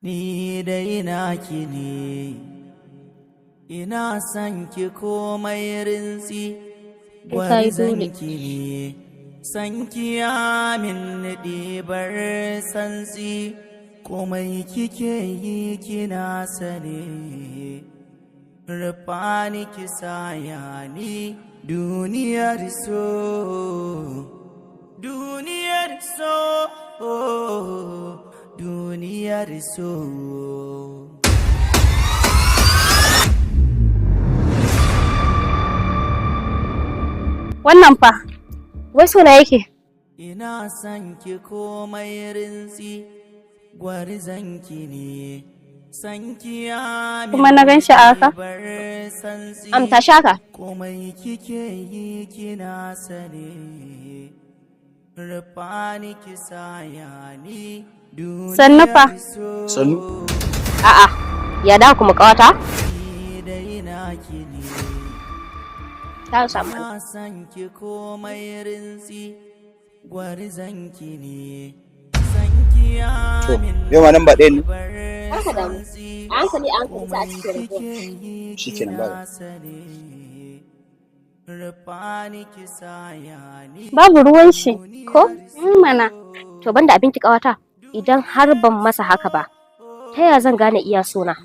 Ni dai naki ne, ina son ki komai rintsi, Kai ka yi dole. gwarzonki ne, san ki ya min ɗibar santsi, komai kike yi kina sane. Rufani ki saya ni duniyar so, duniyar so, duniyar so. Wannan fa, wai sona yake? Ina son ki komai rintsi, gwarzonki ne, san ki ya Kuma na gan shi a haka? bar santsi. Am ta shaka. Komai kike yi kina sane, rufani ki saya ni Sannu fa. duniyar so. Sannu. A'a, ya da kuma kawata? Ni dai naki ne. Ta samu. Ina son ki komai rintsi, gwarzonki ne, san ki ya To, min yau ma nan ba ɗaya ne. bar Haka damu. santsi. A hankali a hankali za a cike Komai raguwar. kike yi Shikenan, ba kina sane, rufani ki saya ni Babu ruwan shi. Ko? Mana. To, banda abinki kawata, idan har ban masa haka ba, ta ya zan gane iya sona?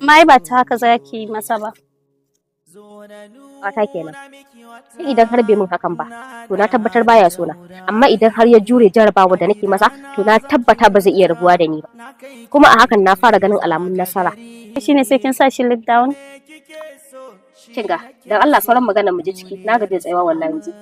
Amma ai ba ta haka za ki yi masa ba. Kawata kenan. Sai idan har bai min hakan ba, to na tabbatar baya sona. Amma idan har ya jure jarabawa da nake masa, to na tabbata ba zai iya rabuwa da ni ba. Kuma a hakan na fara ganin alamun nasara. Shine sai kin sa shi look down. Kinga, dan Allah sauran magana mu je ciki, na gaji da tsayawa wallahi yanzu.